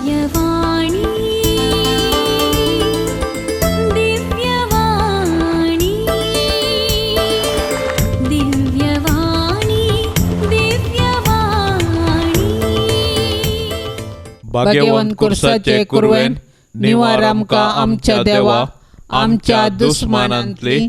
दिव्यवाणी, दिव्यवाणी, दिव्यवाणी, दिव्यवाणी. भाग्यवंत कुर्साचे कुरवेन निवार आमकां आमच्या देवा आमच्या दुस्मानांतली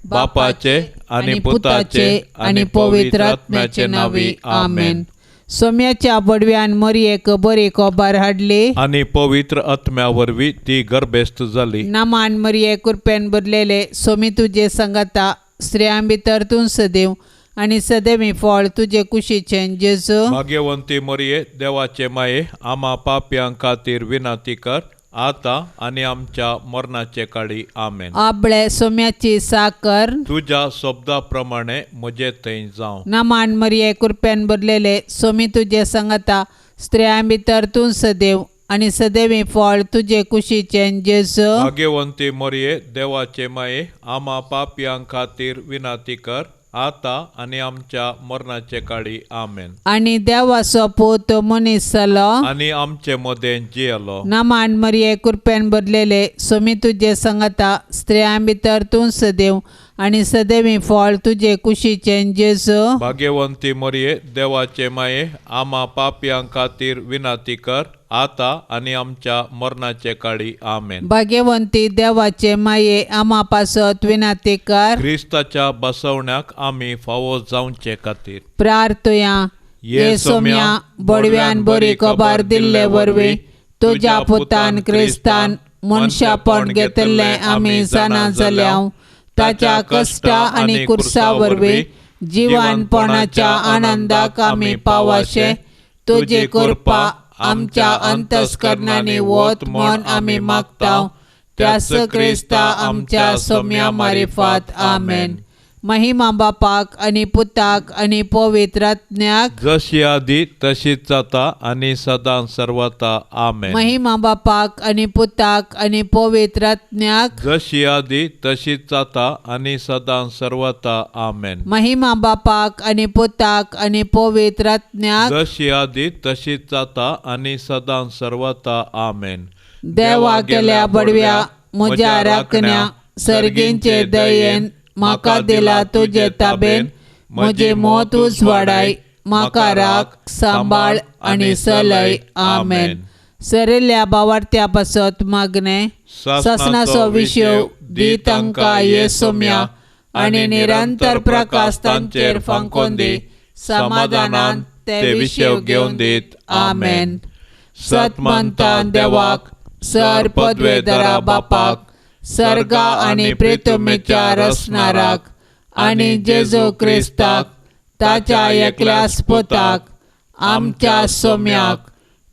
बापाचे आनी पुताचे आनी पवित्र आत्म्याचे नांवी आमेन. सोम्याच्या बडव्यान मरयेक बरी कोबार हाडली आनी पवित्र आत्म्या वरवीं ती गर्भेस्त जाली. नामान मरये कृपेन भरलेले सोमी तुजे संगता, स्त्रियां भितर तूं सदैव आनी सदैवी फळ तुजे कुशीचें जेजू. भाग्यवंती मरये देवाचे माये आमा पापयां खातीर विनंती कर आतां आनी आमच्या मरणाचे काळी आमेन. आबळे सोम्याची साकर तुज्या शब्दा प्रमाणे म्हजे थंय जावं. नामान मरये कृपेन भरलेले सोमी तुजे संगता, स्त्रियां भितर तूं सदैव आनी सदैवी फळ तुजे कुशीचें जेजू. भाग्यवंती मरये देवाचे माये आमा पापयां खातीर विनंती कर आतां आनी आमच्या मरणाचे काळी आमेन. आनी देवाचो पूत मनीस जालो आनी आमचे मदें जियेलो. नामान मरये कृपेन भरलेले सोमी तुजे संगता, स्त्रियां भितर तूं सदैव आनी सदैवी फळ तुजे कुशीचें जेजू. भाग्यवंती मरये देवाचे माये आमा पापयां खातीर विनंती कर आतां आनी आमच्या मरणाचे काळी आमेन. भाग्यवंती देवाचे माये आमा पासत विनंती कर. क्रिस्ताच्या बसवण्याक आमी फावो जावचे खातीर प्रार्थया. ये सोम्या बडव्यान बरी खबर दिल्ले वरवीं तुज्या पुतान क्रिस्तान मनशापण घेतिल्लें आमी जाणा जाल्या. ताच्या कश्टा आनी कुर्सा वरवीं जिवानपणाच्या आनंदाक आमी पावाशे तुजी कृपा आमच्या अंतस्करणांनी वत म्हण आमी मागता. त्याच क्रिस्ता आमच्या सोम्या मारिफात आमेन. महिमा बापाक आनी पुताक आनी पवित्र आत्म्याक, जशी आदी तशीच जाता आनी सदां सर्वता आमेन. महिमा बापाक आनी पुताक आनी पवित्र आत्म्याक, जशी आदी तशीच जाता आनी सदां सर्वता आमेन. महिमा बापाक आनी पुताक आनी पवित्र आत्म्याक, जशी आदी तशीच जाता आनी सदां सर्वता आमेन. देवा केल्या बडव्या म्हज्या राखण्या सर्गींचे दयेन म्हाका दिला तुजे ताबेन म्हजी मौत उजवाडाय म्हाका राख सांबाळ आनी सलय आमेन. सरिल्ल्या बावार्थ्या पासत मागणें सासणाचो विशय दी तांकां ये सोम्या आनी निरंतर प्रकाश तांचेर फांकोन दी समाधानान ते विशय घेवन दीत आमेन. सत मानता देवाक सर पदवेधरा बापाक सर्गा आनी प्रितुमेच्या रचणाराक आनी जेजू क्रिस्ताक ताच्या एकल्याच पुताक आमच्या सोम्याक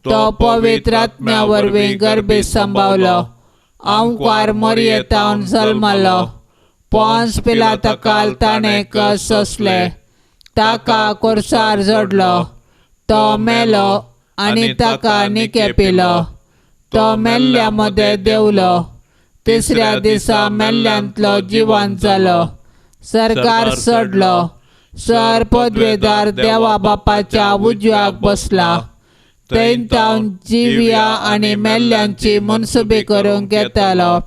तो पवित्र आत्म्या वरवीं गर्भी सांबावलो आंकवार मरयेतावन जल्मलो पोन्स पिलाता ताणें कस सोंसले ताका कोर्सार जोडलो तो मेलो आनी ताका निकेपिलो तो मेल्ल्या मदें देंवलो तिसऱ्या दिसा मेल्ल्यांतलो जिवन जालो सरकार सोडलो सर पदवेदार देवा बापाच्या उजव्याक बसला थंय तावन जिव्या आनी मेल्ल्यांची मनसुबी करूंक येतालो.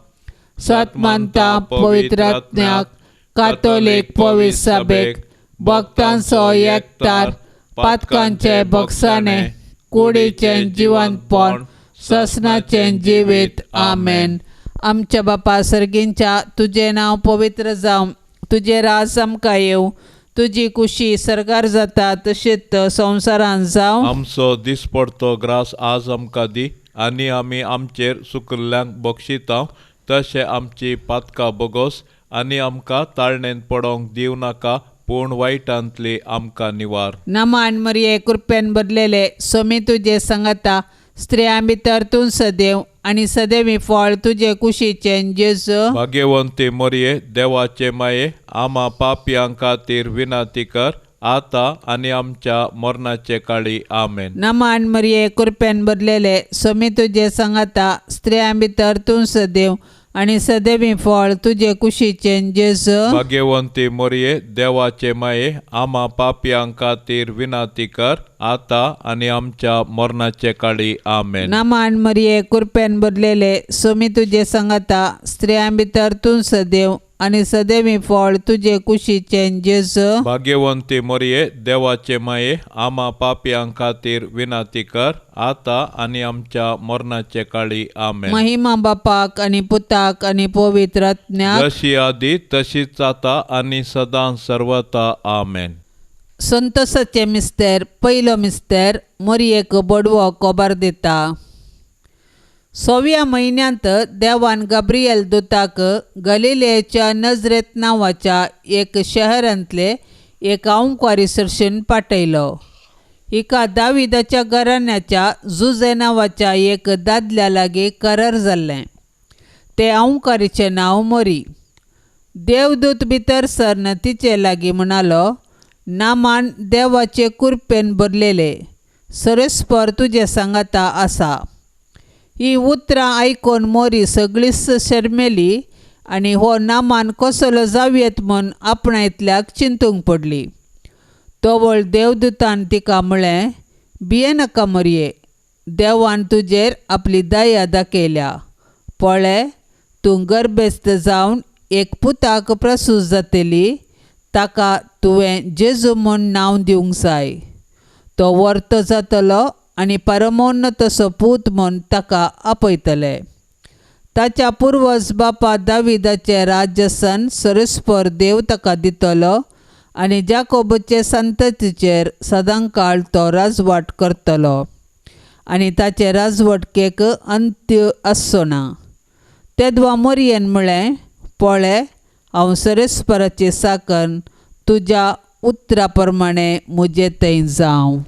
सत मानता पवित्र आत्म्याक कातोलीक पवित्र सभेक भक्तांचो एकतार पातकांचे बक्षाणे कुडीचें जिवनपण ससनाचें जिवीत आमेन. आमच्या बापा सर्गींच्या तुजें नांव पवित्र जावं तुजें राज आमकां येवं तुजी कुशी सरकार जाता तशीच संवसारांत जावं. आमचो दिसपडतो ग्रास आज आमकां दी आनी आमी आमचेर सुकिल्ल्यांक बक्षिता तशें आमची पातकां बोगोस आनी आमकां ताळणेंत पडोवंक दिवं नाका पूण वायटांतली आमकां निवार. नमान मरिये कृपेन भरलेले सोमी तुजे संगता स्त्रियां भितर तूं सदैव आनी सदैवी फळ तुजे कुशीचें जेजू. भाग्यवंती मरिये देवाचे माये आमा पापयां खातीर विनंती कर आतां आनी आमच्या मरणाचे काळी आमेन. नमान मरिये कृपेन भरलेले सोमी तुजे संगता स्त्रियां भितर तूं सदैव आनी सदैवी फळ तुजे कुशीचें जेजू. भाग्यवंती मोरये देवाचे माये आमा पापयां खातीर विनंती कर आतां आनी आमच्या मरणाचे काळी. आमेन. नामान मरिये कृपेन भरलेले सोमी तुजे सांगाता, स्त्रियां भितर तूं सदैव आनी सदैवी फळ तुजे कुशीचें जेजू. भाग्यवंती मोरये देवाचे माये आमा पापयां खातीर विनंती कर आतां आनी आमच्या मरणाचे काळी. आमेन. महिमा बापाक आनी पुताक आनी पवित्र आत्म्याक, जशी आदी तशीच आतां आनी सदां सर्वता. आमेन. संतोषाचे मिस्तेर. पयलो मिस्तेर, मोरयेक बडवो खबर दिता. सव्या म्हयन्यांत देवान गाब्रियल दुताक गलिलेच्या नजरेत नांवाच्या एक शहरांतले एक अंवकारी सरशीन पाठयलो. हिका दाविदाच्या घराण्याच्या जुजे नांवाच्या एक दादल्या लागीं करार जाल्लें. ते अंवकारीचें नांव मोरी. देवदूत भितर सरन तिचे लागीं म्हणालो, नामान देवाचे कुरपेन भरलेले, सरेस्पर तुजे सांगाता आसा. ही उतरां आयकून मोरी सगळीच शर्मेली आनी हो नामान कसलो जावयेत म्हूण आपणायतल्याक चिंतूंक पडली. तवळ देवदूतान तिका म्हळें, भियेनाका मोरये, देवान तुजेर आपली दया दाखयल्या. पळय, तूं गर्भेस्त जावन एक पुताक प्रसूत जातली, ताका तुवें जेजू म्हूण नांव दिवंक जाय. तो वर्तो जातलो आनी परमोन्नतसो पूत म्हूण ताका आपयतले. ताच्या पुर्वज बापा दाविदाचें राज्यसन सरेस्पर देव ताका दितलो आनी जाकोबाचे संततीचेर सदांकाळ तो राजवाट करतलो आनी ताचे राजवटकेक अंत्य आसचो ना. तेदवा मोरयेन म्हळें, पळय, हांव सरेस्पराची साकन, तुज्या उतरा प्रमाणें म्हजे थंय जावं.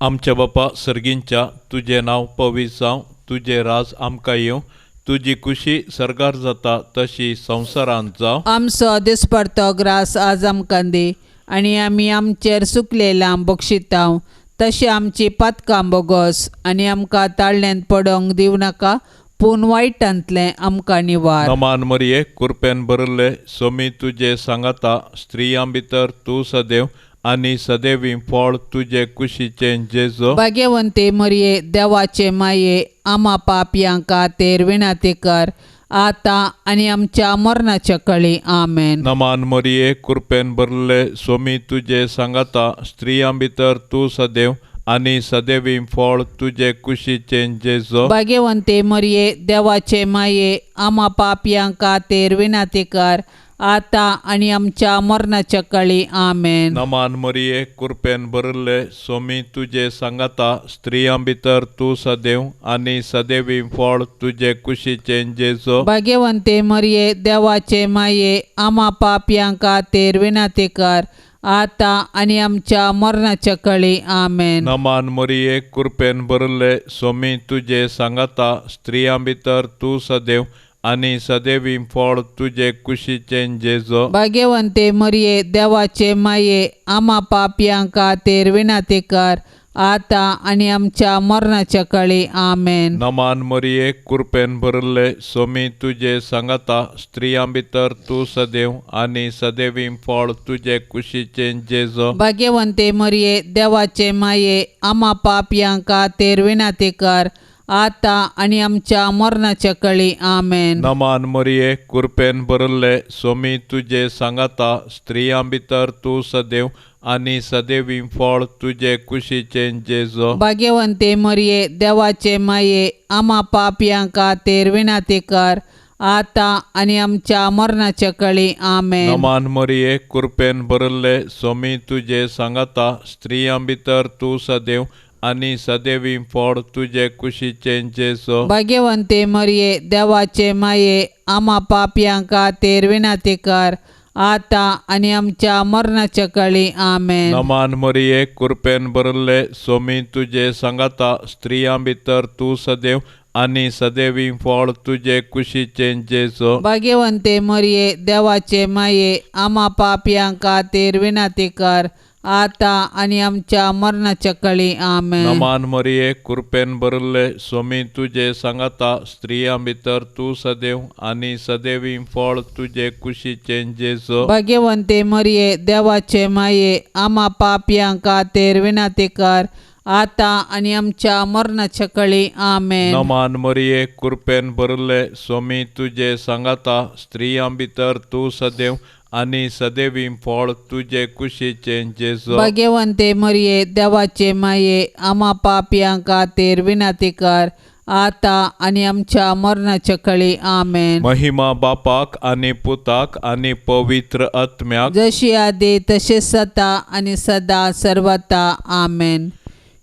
आमच्या बापा सर्गींच्या, तुजें नांव पवित्र जावं, तुजें राज आमकां येवं, तुजी खुशी सर्गार जाता तशी संवसारांत जावं. आमचो दिसपडतो ग्रास आज आमकां दी आनी आमी आमचेर सुकलेलां बक्षितांव तशें आमची पातकां बोगस आनी आमकां ताळ्यांत पडोवंक दिवं नाका, पूण वायटांतलें आमकां निवार. नमान मरिये कुरपेन भरिल्ले सोमी तुजे सांगाता, स्त्रियां भितर तूं सदैव आनी सदैवी फळ तुजे कुशीचें जेजू. भाग्यवंती मरिये देवाचे माये आमा पापयां खातीर विनंती कर आतां आनी आमच्या मरणाच्या कळी. आमेन. नमान मरिये कुरपेन भरिल्ले सोमी तुजे सांगाता, स्त्रियां भितर तूं सदैव आनी सदैवी फळ तुजे कुशीचें जेजू. भाग्यवंती मरिये देवाचे माये आमा पापयां खातीर विनंती कर आतां आनी आमच्या मरणाच्या कळी. आमेन. नमान मरिये कुरपेन भरिल्ले सोमी तुजे सांगाता, स्त्रियां भितर तूं सदैव आनी सदैवी फळ तुजे कुशीचें जेजू. भाग्यवंती मरिये देवाचे माये आमा पापयां खातीर विनंती कर आतां आनी आमच्या मरणाच्या कळी. आमेन. नमान मरिये कुरपेन भरिल्ले सोमी तुजे सांगाता, स्त्रियां भितर तूं सदैव आनी सदैवी फळ तुजे कुशीचें जेजू. भाग्यवंती मरिये देवाचे माये आमा पापयां खातीर विनंती कर आतां आनी आमच्या मरणाच्या कळी. आमेन. नमान मरिये कुरपेन भरिल्ले सोमी तुजे सांगाता, स्त्रियां भितर तूं सदैव आनी सदैवी फळ तुजे कुशीचें जेजू. भाग्यवंती मरिये देवाचे माये आमा पापयां खातीर विनंती कर आतां आनी आमच्या मरणाच्या कळी. आमेन. नमान मरिये कुरपेन भरिल्ले सोमी तुजे सांगाता, स्त्रियां भितर तूं सदैव आनी सदैवी फळ तुजे कुशीचें जेजू. भाग्यवंती मरिये देवाचे माये आमा पापयां खातीर विनंती कर आतां आनी आमच्या मरणाच्या कळी. आमेन. नमान मरिये कुरपेन भरिल्ले सोमी तुजे सांगाता, स्त्रियां भितर तूं सदैव आनी सदैवी फळ तुजे कुशीचें जेजू. भाग्यवंती मरिये देवाचे माये आमा पापयां खातीर विनंती कर आतां आनी आमच्या मरणाच्या कळी. आमेन. नमान मरिये कुरपेन भरिल्ले सोमी तुजे सांगाता, स्त्रियां भितर तूं सदैव आनी सदैवी फळ तुजे कुशीचें जेजू. भाग्यवंती मरिये देवाचे माये आमा पापयां खातीर विनंती कर आतां आनी आमच्या मरणाच्या कळी. आमेन. नमान मरिये, कृपेन भरिल्ले, स्वामी तुजे सांगाता, स्त्रियां भितर तूं सदैव आनी सदैवी फळ तुजे कुशीचें जेजू. भाग्यवंते मरिये, देवाचे माये, आमा पापयां खातीर विनंती कर, आतां आनी आमच्या मरणाच्या कळी. आमेन. नमान मरिये, कृपेन भरिल्ले, स्वामी तुजे सांगाता, स्त्रियां भितर तूं सदैव आनी सदैवी फळ तुजे कुशीचें जेजू. भाग्यवंते मरिये, देवाचे माये, आमा पापयां खातीर विनंती कर, आतां आनी आमच्या मरणाच्या कळी. आमेन. महिमा बापाक आनी पुताक आनी पवित्र आत्म्याक, जशी आदी तशें सदा आनी सदा सर्वता. आमेन.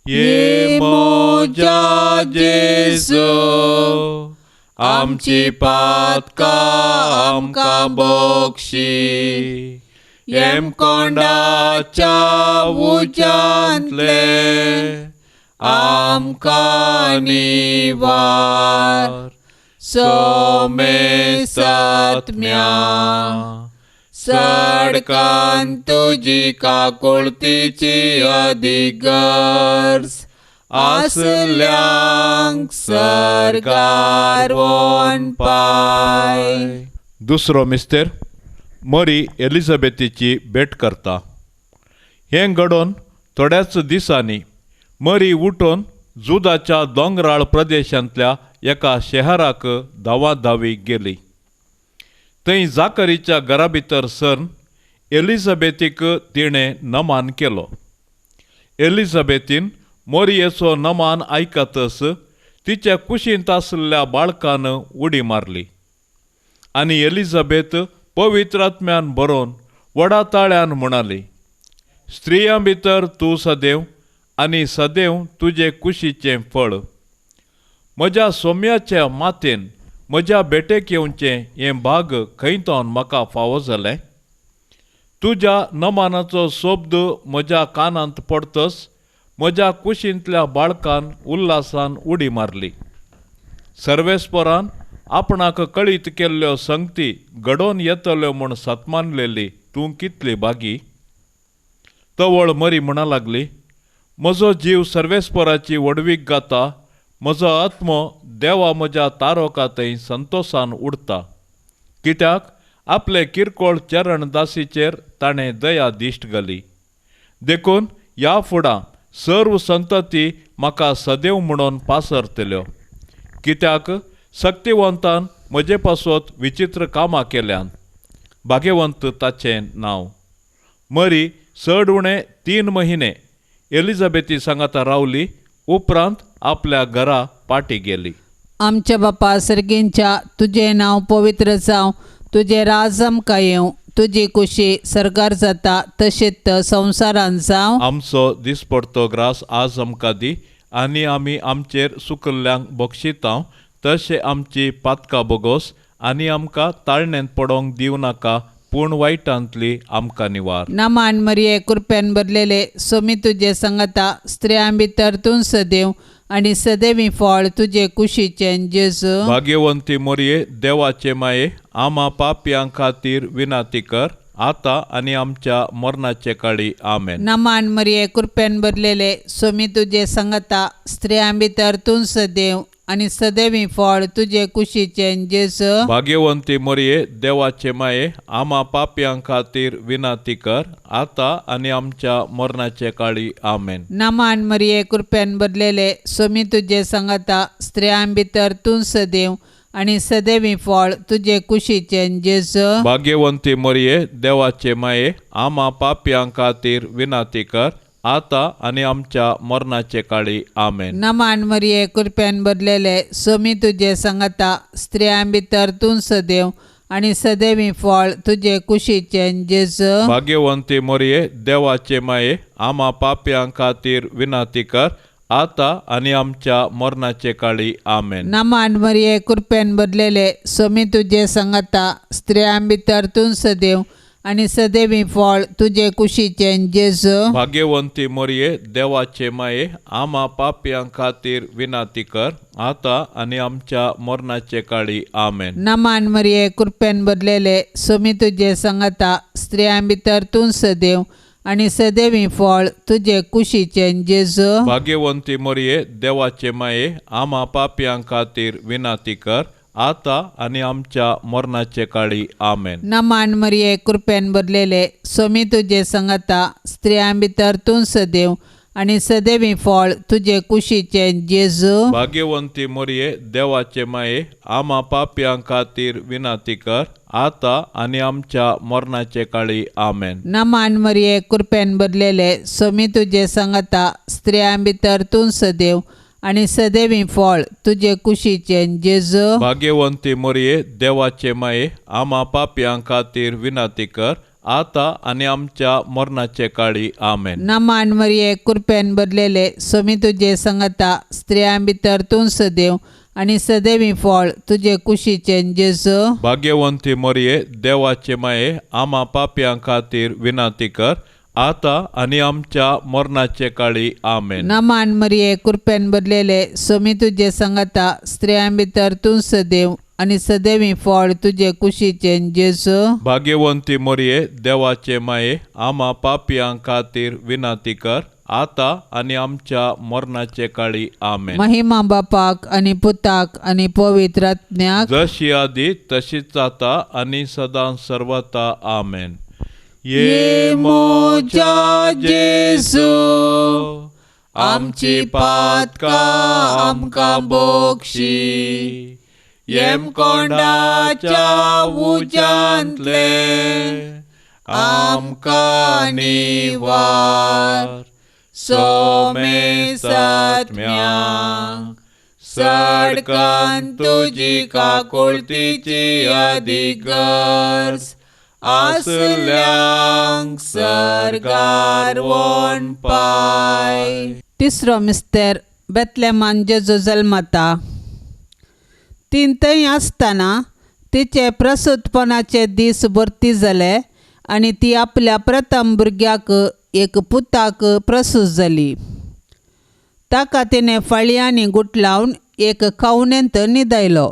ये म्हज्या जेजू, आमची पातकां आमकां बक्षी, येमकोंडाच्या उज्यांतले आमकां निवार, सोमेसात्म्या सडकान तुजी काकुळतीची अदीक गरज आसल्यांक सरकार पाय. दुसरो मिस्तेर मरी एलिझाबेथीची भेट करता. हें घडोवन थोड्याच दिसांनी मरी उठून जुदाच्या दोंगराळ प्रदेशांतल्या एका शहराक धांवाधावी गेली. थंय जाकरीच्या घरा भितर सरन एलिझाबेथीक तिणें नमान केलो. एलिझाबेथीन मोरयेचो नमान आयकतच तिच्या कुशींत आशिल्ल्या बाळकान उडी मारली आनी एलिझाबेथ पवित्र आत्म्यान बरोवन व्हडा ताळ्यान म्हणाली, स्त्रियां भितर तूं सदैव आनी सदैव तुजे कुशीचें फळ. म्हज्या सोम्याच्या मातेन म्हज्या भेटेक येवचें हें भाग खंय तावन म्हाका फावो जालें? तुज्या नमानाचो शब्द म्हज्या कानांत पडतच म्हज्या कुशींतल्या बाळकान उल्हासान उडी मारली. सर्वेस्परान आपणाक कळीत केल्ल्यो संगती घडोवन येतल्यो म्हूण सतमानलेली तूं कितली बागी. तवळ मरी म्हणा लागली, म्हजो जीव सर्वेस्पराची व्हडवीक गाता, म्हजो आत्मो देवा म्हज्या तारोका थंय संतोशान उडता, कित्याक आपले किरकोळ चरण दासीचेर ताणें दया दिश्ट घाली. देखून ह्या फुडां सर्व संतती म्हाका सदैव म्हणून पासरतल्यो, कित्याक शक्तिवंतान म्हजे पासत विचित्र कामां केल्यान. भाग्यवंत ताचें नांव. मरी चड उणें 3 महिने एलिझाबेथी सांगाता रावली, उपरांत आपल्या घरा पाटी गेली. आमच्या बापा सर्गींच्या, तुजें नांव पवित्र जावं, तुजें राज आमकां येवं, तुजी कुशी सरकार जाता तशेंच संवसारान जावं. आमचो दिसपडतो ग्रास आज आमकां दी आनी आमी आमचेर सुकल्ल्यांक बक्षितांव तशें आमची पातकां बोगोस आनी आमकां ताळण्यांत पडोवंक दिवं नाका, पूण वायटांतली आमकां निवार. नमान मरिये, कृपेन भरलेले, स्वामी तुजे संगता, स्त्रियां भितर तूं सदैव आनी सदैवी फळ तुजे कुशीचें जेजू. भाग्यवंती मरिये, देवाचे माये, आमा पापयां खातीर विनंती कर, आतां आनी आमच्या मरणाचे काळी. आमेन. नमान मरिये, कृपेन भरलेले, स्वामी तुजे संगता, स्त्रियां भितर तूं सदैव आनी सदैवी फळ तुजे कुशीचें जेजू. भाग्यवंती मरिये, देवाचे माये, आमा पापयां खातीर विनंती कर, आतां आनी आमच्या मरणाचे काळी. आमेन. नमान मरिये, कृपेन भरलेले, स्वामी तुजे संगता, स्त्रियां भितर तूं सदैव आनी सदैवी फळ तुजे कुशीचें जेजू. भाग्यवंती मरिये, देवाचे माये, आमा पापयां खातीर विनंती कर, आतां आनी आमच्या मरणाचे काळी. आमेन. नमान मरिये, कृपेन भरलेले, स्वामी तुजे संगता, स्त्रियां भितर तूं सदैव आनी सदैवी फळ तुजे कुशीचें जेजू. भाग्यवंती मरिये, देवाचे माये, आमा पापयां खातीर विनंती कर, आतां आनी आमच्या मरणाचे काळी. आमेन. नमान मरिये, कृपेन भरलेले, स्वामी तुजे संगता, स्त्रियां भितर तूं सदैव आनी सदैवी फळ तुजे कुशीचें जेजू. भाग्यवंती मरिये, देवाचे माये, आमा पापयां खातीर विनंती कर, आतां आनी आमच्या मरणाचे काळी. आमेन. नमान मरिये, कृपेन भरलेले, स्वामी तुजे संगता, स्त्रियां भितर तूं सदैव आनी सदैवी फळ तुजे कुशीचें जेजू. भाग्यवंती मरिये देवाचे माये आमा पापयां खातीर विनंती कर आता आनी आमच्या मरणाचे काळी. आमेन. नमान मरिये कृपेन भरलेले स्वामी तुजे संगता स्त्रियां भितर तूं सदैव आनी सदैवी फळ तुजे कुशीचें जेजू. भाग्यवंती मरिये देवाचे माये आमा पापयां खातीर विनंती कर आता आनी आमच्या मरणाचे काळी. आमेन. नमान मरिये कृपेन भरलेले स्वामी तुजे संगता स्त्रियां भितर तूं सदैव आनी सदैवी फळ तुजे कुशीचें जेजू. भाग्यवंती मरिये देवाचे माये आमा पापयां खातीर विनंती कर आता आनी आमच्या मरणाचे काळी. आमेन. नमान मरिये कृपेन भरलेले स्वामी तुजे संगता स्त्रियां भितर तूं सदैव आनी सदैवी फळ तुजे कुशीचें जेजू. भाग्यवंती मरिये देवाचे माये आमा पापयां खातीर विनंती कर आता आनी आमच्या मरणाचे काळी. आमेन. नमान मरिये कृपेन भरलेले स्वामी तुजे संगता स्त्रियां भितर तूं सदैव आनी सदैवी फळ तुजे कुशीचें जेजू. भाग्यवंती मरिये देवाचे माये आमा पापयां खातीर विनंती कर आता आनी आमच्या मरणाचे काळी. आमेन. महिमा बापाक आनी पुताक आनी पवित्र आत्म्याक, जशी आदी तशीच आता आनी सदां सर्वता. आमेन. ये मोजा जेजू आमची पातकां आमकां बोक्षी येमकोंडाच्या उज्यांतले आमकां निवार सोमेसात्म्या सडकान तुजी काकुळतीची अधिगर्ज आसल्यांक सरकार वोन पाय. तिसरो मिस्तेर बेतलेमान जेजू जल्मता. तीन थंय आसतना तिचे प्रसूतपणाचे दीस भरती जाले आनी ती आपल्या प्रथम भुरग्याक एक पुताक प्रसूत जाली. ताका तिणें फाळयांनी गुटलावन एक खावणेंत न्हिदयलो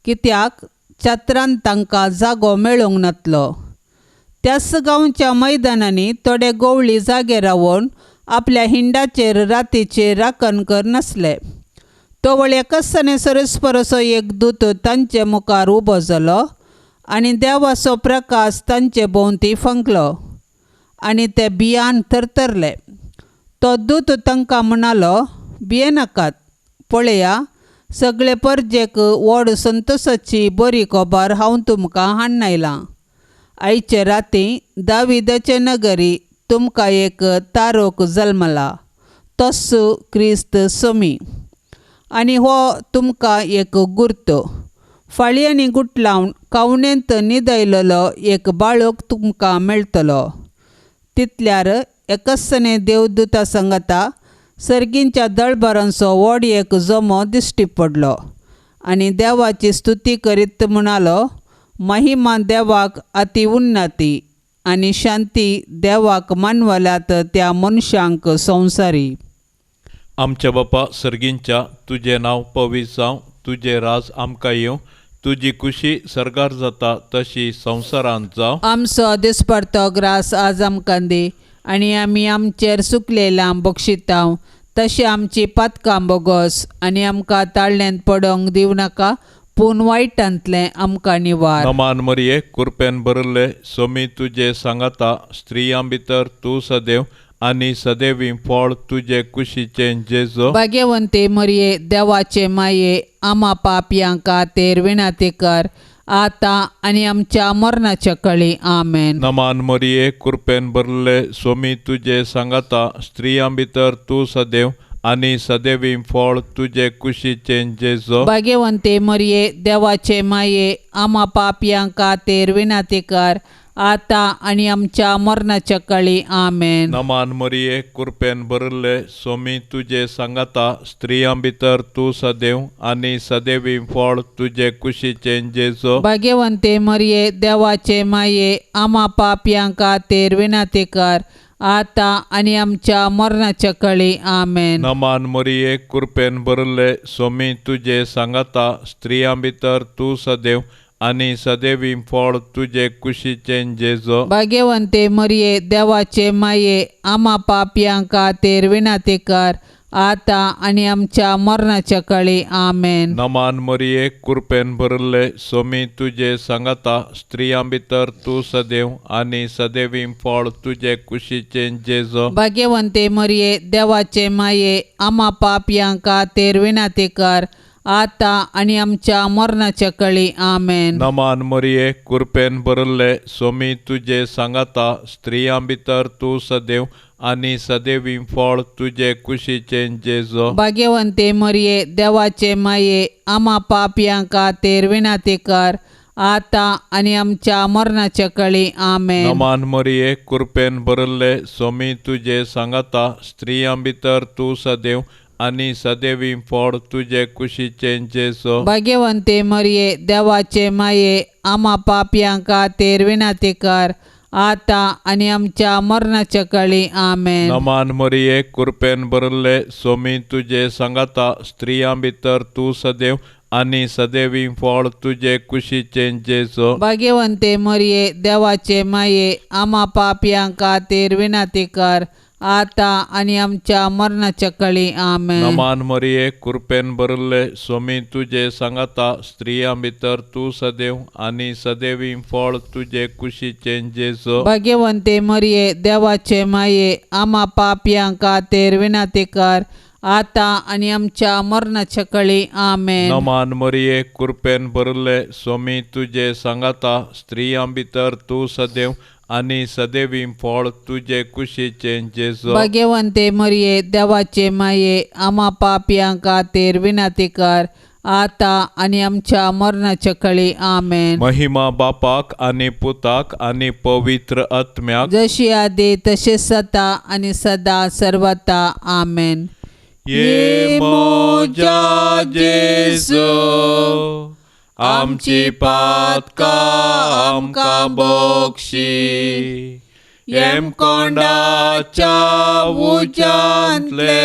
कित्याक छत्रान तांकां जागो मेळूंक नातलो. त्याच गांवच्या मैदानांनी थोडे गवळी जागे रावन आपल्या हिंडाचेर रातीचे राखण कर नासले. तवळ एकसने सरस्परसो एक दूत तांचे मुखार उबो जालो आनी देवाचो प्रकाश तांचे भोंवती फंकलो आनी ते भियान थरथरले. तो दूत तांकां म्हणालो, भियेनाकात, पळया सगळे परजेक व्हड संतोशाची बरी खबर हांव तुमकां हाडून आयलां. आयचे राती दाविदाचे नगरी तुमकां एक तारोक जल्मला, तोच क्रिस्त स्वामी. आनी हो तुमकां एक गुर्त, फाळयांनी गुटलावन कावणेंत न्हिदयलेलो एक बाळक तुमकां मेळटलो. तितल्यार एकसने देवदूता संगता सर्गींच्या दळभरांचो व्हड एक जमो दिश्टी पडलो आनी देवाची स्तुती करीत म्हणालो, महिमा देवाक अति उन्नती आनी शांती देवाक मानवल्यात त्या मनशांक संवसारी. आमच्या बापा सर्गींच्या तुजें नांव पवित्र जावं, तुजें राज आमकां येवं, तुजी खुशी सर्गार जाता तशी संवसारांत जावं. आमचो दिसपडतो ग्रास आज आमकां दी आनी आमी आमचेर सुकलेलां बक्षितांव तशें आमची पातकां बोगस आनी आमकां ताळ्यांत पडोंक दिवं नाका पूण वायटांतलें आमकां निवार. नमान मरिये कृपेन भरिल्ले स्वामी तुजे सांगाता, स्त्रियां भितर तूं सदैव आनी सदैवी फळ तुजे कुशीचें जेजू. भाग्यवंती मरिये देवाचे माये आमा पापयां खातीर विनंती कर आतां आनी आमच्या मरणाच्या कळी. आमेन. नमान मरिये कृपेन भरिल्ले स्वामी तुजे सांगाता, स्त्रियां भितर तूं सदैव आनी सदैवी फळ तुजे कुशीचें जेजू. भाग्यवंती मरिये देवाचे माये आमा पापयां खातीर विनंती कर आतां आनी आमच्या मरणाच्या कळी. आमेन. नमान मरिये कृपेन भरिल्ले स्वामी तुजे सांगाता, स्त्रियां भितर तूं सदैव आनी सदैवी फळ तुजे कुशीचें जेजू. भाग्यवंती मरिये देवाचे माये आमा पापयां खातीर विनंती कर आतां आनी आमच्या मरणाच्या कळी. आमेन. नमान मरिये कृपेन भरिल्ले स्वामी तुजे सांगाता, स्त्रियां भितर तूं सदैव आनी सदैवी फळ तुजे कुशीचें जेजो. भाग्यवंते मरिये देवाचे माये आमा पापयां खातीर विनंती कर आतां आनी आमच्या मरणाच्या काळी. आमेन. नमान मरिये, कृपेन भरिल्ले, सोमी तुजे सांगाता, स्त्रियां भितर तूं सदैव आनी सदैवी फळ तुजे कुशीचें जेजो. भाग्यवंते मरिये देवाचे माये आमा पापयां खातीर विनंती कर आतां आनी आमच्या मरणाच्या काळी. आमेन. नमान मरिये, कृपेन भरिल्ले, सोमी तुजे सांगाता, स्त्रियां भितर तूं सदैव आनी सदैवी फळ तुजे कुशीचें जेजो. भाग्यवंते मरिये देवाचे माये आमा पापयां खातीर विनंती कर आतां आनी आमच्या मरणाच्या काळी. आमेन. नमान मरिये, कृपेन भरिल्ले, सोमी तुजे सांगाता, स्त्रियां भितर तूं सदैव आनी सदैवी फळ तुजे कुशीचें जेजो. भाग्यवंते मरिये देवाचे माये आमा पापयां खातीर विनंती कर आतां आनी आमच्या मरणाच्या काळी. आमेन. नमान मरिये, कृपेन भरिल्ले, सोमी तुजे सांगाता, स्त्रियां भितर तूं सदैव आनी सदैवी फळ तुजे कुशीचें जेजो. भाग्यवंते मरिये देवाचे माये आमा पापयां खातीर विनंती कर आतां आनी आमच्या मरणाच्या काळी. आमेन. नमान मरिये, कृपेन भरिल्ले, सोमी तुजे सांगाता, स्त्रियां भितर तूं सदैव आनी सदैवी फळ तुजे कुशीचें जेजो. भाग्यवंते मरिये देवाचे माये आमा पापयां खातीर विनंती कर आतां आनी आमच्या मरणाच्या काळी. आमेन. नमान मरिये, कृपेन भरिल्ले, सोमी तुजे सांगाता, स्त्रियां भितर तूं सदैव आनी सदैवी फळ तुजे कुशीचें जेजो. भाग्यवंते मरिये देवाचे माये आमा पापयां खातीर विनंती कर आतां आनी आमच्या मरणाच्या काळी. आमेन. महिमा बापाक आनी पुताक आनी पवित्र आत्म्याक, जशी आदी तशें सता आनी सदा सर्वता. आमेन. ये म्हज्या जेजू, आमची पातकां आमकां बक्षी, येमकोंडाच्या उज्यांतले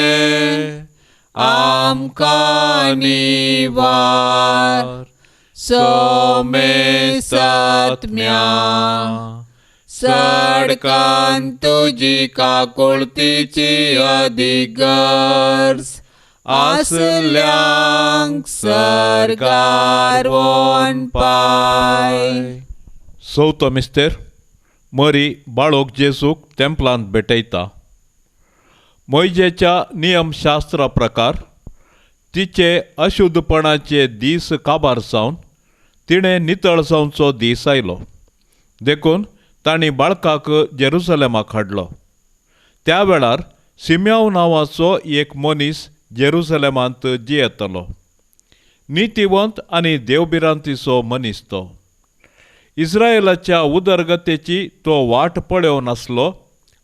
आमकां निवार, सोमे सात्म्या सडकान तुजी काकुळतीची अदीक गरज आसल्यांक सरकार वोन पाय. चवथो मिस्तेर मरी बाळोक जेजूक तेंपलांत भेटयता. मोयजेच्या नियमशास्त्रा प्रकार तिचे अशुद्धपणाचे दीस काबार जावन तिणें नितळ जावचो दीस आयलो, देखून तांणी बाळकाक जेरुसलेमाक हाडलो. त्या वेळार सिम्याव नांवाचो एक मनीस जेरुसलेमांत जियेतालो. नितीवंत आनी देवभिरांतीचो मनीस तो. इस्रायलाच्या उदरगतेची तो वाट पळोवन आसलो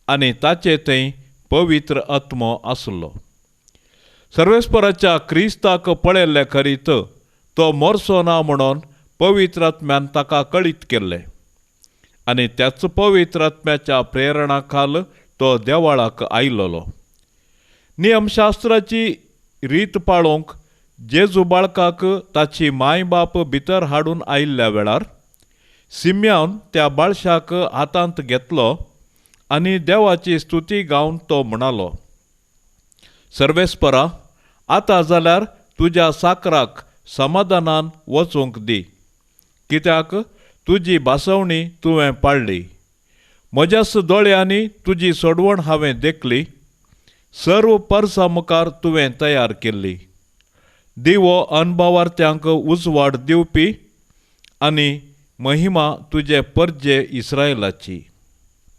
आनी ताचे थंय पवित्र आत्मो आसलो. सर्वेस्पराच्या क्रिस्ताक पळयल्ले खरीत तो मरचो ना म्हणून पवित्र आत्म्यान ताका कळीत केल्लें आनी त्याच पवित्र आत्म्याच्या प्रेरणा खाल तो देवाळाक आयलोलो. नियमशास्त्राची रीत पाळोवंक जेजू बाळकाक ताची माय बाप भितर हाडून आयिल्ल्या वेळार सिम्यान त्या बाळशाक हातांत घेतलो आनी देवाची स्तुती गावन तो म्हणालो, सर्वेस्परा, आतां जाल्यार तुज्या साकराक समाधानान वचूंक दी, कित्याक तुजी भासवणी तुवें पाळ्ळी. म्हज्याच दोळ्यांनी तुजी सोडवण हांवें देखली, सर्व परसा मुखार तुवें तयार केल्ली. दिवो अणभवार्थ्यांक उजवाड दिवपी आनी महिमा तुजे परजे इस्रायलाची.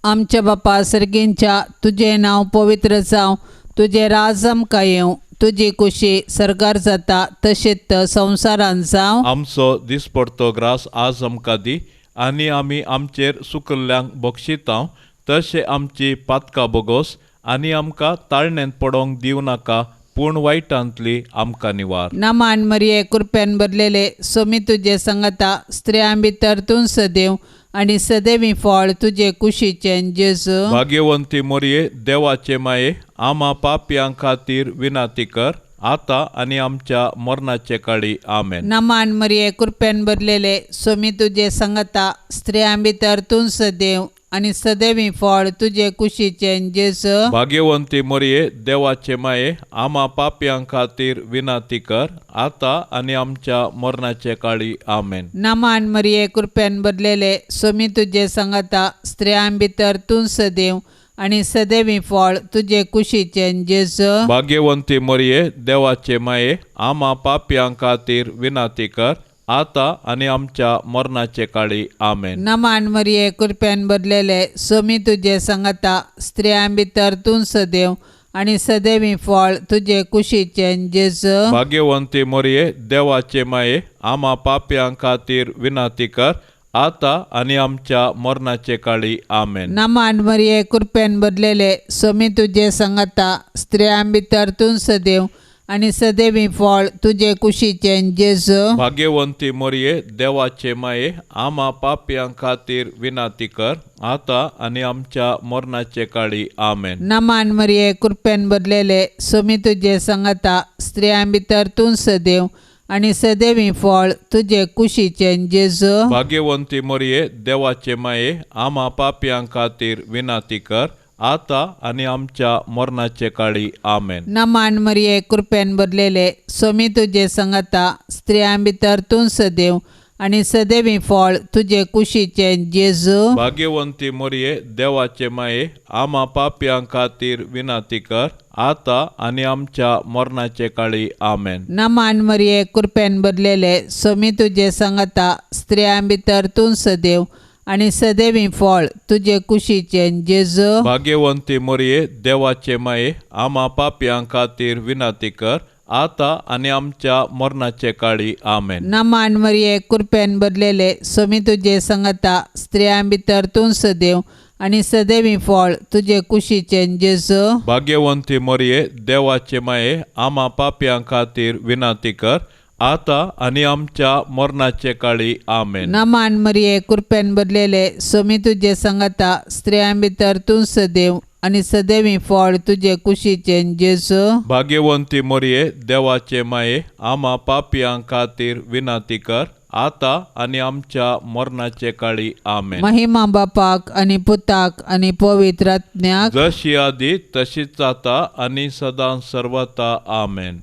आमच्या बापा सर्गींच्या, तुजें नांव पवित्र जावं, तुजें राज आमकां येवं, तुजी कुशी सरकार जाता तशेंच संवसारांत जावं. आमचो दिसपडतो ग्रास आज आमकां दी आनी आमी आमचेर सुकल्ल्यांक बक्षितांव तशें आमची पातकां बोगोस आनी आमकां ताळणेंत पडोंक दिवं नाका, पूण वायटांतली आमकां निवार. नमान मरिये, कृपेन भरलेले, सोमी तुजे संगता, स्त्रियां भितर तूं सदैव आनी सदैवी फळ तुजे कुशीचें जेजू. भाग्यवंती मोरये, देवाचे माये, आमा पापयां खातीर विनाती कर आतां आनी आमच्या मरणाचे काळी. आमेन. नमान मरिये, कृपेन भरलेले, स्वामी तुजे संगता, स्त्रियां भितर तूं सदैव आनी सदैवी फळ तुजे कुशीचें जेजू. भाग्यवंती मरिये, देवाचे माये, आमा पापयां खातीर विनंती कर, आतां आनी आमच्या मरणाचे काळी. आमेन. नमान मरिये, कृपेन भरलेले, स्वामी तुजे संगता, स्त्रियां भितर तूं सदैव आनी सदैवी फळ तुजे कुशीचें जेजू. भाग्यवंती मरिये, देवाचे माये, आमा पापयां खातीर विनंती कर, आतां आनी आमच्या मरणाचे काळी. आमेन. नमान मरिये, कृपेन भरलेले, स्वामी तुजे संगता, स्त्रियां भितर तूं सदैव आनी सदैवी फळ तुजे कुशीचें जेजू. भाग्यवंती मरिये, देवाचे माये, आमा पापयां खातीर विनंती कर, आतां आनी आमच्या मरणाचे काळी. आमेन. नमान मरिये, कृपेन भरलेले, स्वामी तुजे संगता, स्त्रियां भितर तूं सदैव आनी सदैवी फळ तुजे कुशीचें जेजू. भाग्यवंती मरिये, देवाचे माये, आमा पापयां खातीर विनंती कर, आतां आनी आमच्या मरणाचे काळी. आमेन. नमान मरिये, कृपेन भरलेले, स्वामी तुजे संगता, स्त्रियां भितर तूं सदैव आनी सदैवी फळ तुजे कुशीचें जेजू. भाग्यवंती मरिये, देवाचे माये, आमा पापयां खातीर विनंती कर, आतां आनी आमच्या मरणाचे काळी. आमेन. नमान मरिये, कृपेन भरलेले, स्वामी तुजे संगता, स्त्रियां भितर तूं सदैव आनी सदैवी फळ तुजे कुशीचें जेजू. भाग्यवंती मरिये, देवाचे माये, आमा पापयां खातीर विनंती कर, आतां आनी आमच्या मरणाचे काळी. आमेन. नमान मरिये, कृपेन भरलेले, स्वामी तुजे संगता, स्त्रियां भितर तूं सदैव आनी सदैवी फळ तुजे कुशीचें जेजू. भाग्यवंती मरिये, देवाचे माये, आमा पापयां खातीर विनंती कर, आतां आनी आमच्या मरणाचे काळी. आमेन. नमान मरिये, कृपेन भरलेले, स्वामी तुजे संगता, स्त्रियां भितर तूं सदैव आनी सदैवी फळ तुजे कुशीचें जेजू. भाग्यवंती मरिये, देवाचे माये, आमा पापयां खातीर विनंती कर, आतां आनी आमच्या मरणाचे काळी. आमेन. नमान मरिये, कृपेन भरलेले, स्वामी तुजे संगता, स्त्रियां भितर तूं सदैव आनी सदैवी फळ तुजे कुशीचें जेजू. भाग्यवंती मरिये, देवाचे माये, आमा पापयां खातीर विनंती कर, आतां आनी आमच्या मरणाचे काळी. आमेन. महिमा बापाक आनी पुताक आनी पवित्र आत्म्याक, जशी आदी तशीच आतां आनी सदां सर्वता. आमेन.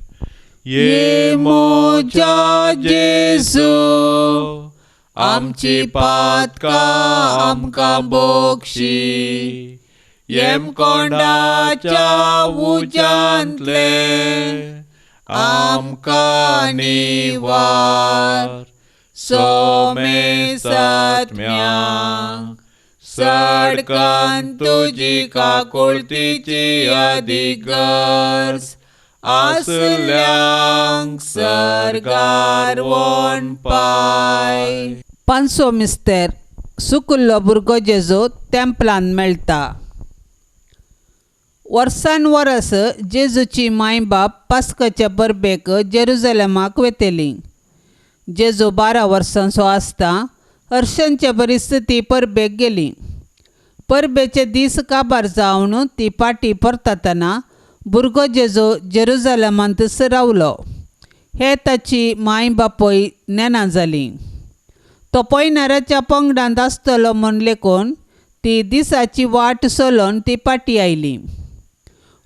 ये म्हज्या जेजू, आमची पातकां आमकां बोगशी, येमकोंडाच्या उज्यांतले आमकां निवार, सोमेसात्म्यांक सडकान तुजी काकुळतीची अधिगर्ज आसल्यांक सरगार वोन पाय. पांचवो मिस्तेर, सुकुल्लो भुरगो जेजू तेंपलान मेळटा. वर्सान वरस जेजूची माय बाप पास्काच्या परबेक जेरुजलेमाक वेतेली. जेजू 12 वर्सांचो आसता हर्षांच्या परिस्थिती परबेक गेली. परबेचे दीस काबार जावन ती पाटी परतातना भुरगो जेजू जेरुजलेमांतच रावलो. हे ताची माय बापूय नेना जाली. तो पयणाऱ्याच्या पंगडांत आसतलो म्हूण लेखून ती दिसाची वाट चलोवन ती पाटी आयली.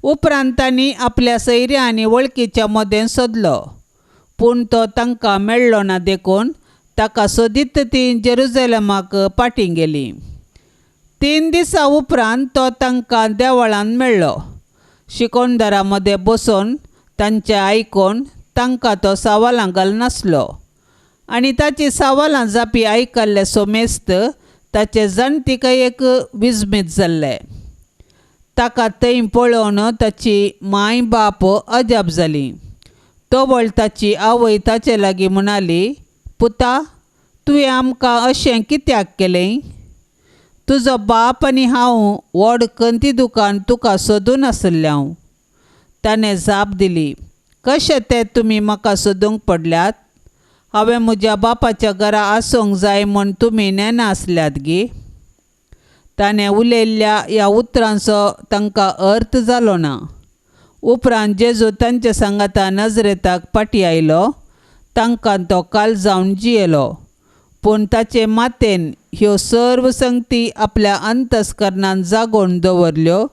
उपरांत तांणी आपल्या सैऱ्या आनी वळखीच्या मदें सोदलो, पूण तो तांकां मेळ्ळो ना देखून ताका सोदीत ती जेरुजलेमाक पाटी गेली. 3 दिसां उपरांत तो तांकां देवळांत मेळ्ळो. शिकोणदारा मदें बसून तांचें आयकून तांकां तो सवालां घालनासलो आनी ताची सवालां जापी आयकल्ले सोमेस्त ताचे जाणतिकायेक विजमीत जाल्ले. ताका थंय पळोवन ताची माय बाप अजाप जाली. तवळ ताची आवय ताचे लागीं म्हणाली, पुता, तुवें आमकां अशें कित्याक केलें? तुजो बाप आनी हांव व्हड कंती दुकान तुका सोदून आशिल्लें हांव. ताणें जाप दिली, कशें तें तुमी म्हाका सोदूंक पडल्यात? हांवें म्हज्या बापाच्या घरा आसूंक जाय म्हूण तुमी नेना आसल्यात गी? ताणें उलयल्ल्या ह्या उतरांचो तांकां अर्थ जालो ना. उपरांत जेजू तांच्या सांगाता नजरेताक फाटीं आयलो. तांकां तो काल जावन जियेलो. पूण ताचे मातेन ह्यो सर्व संगती आपल्या अंतस्करणान जागोवन दवरल्यो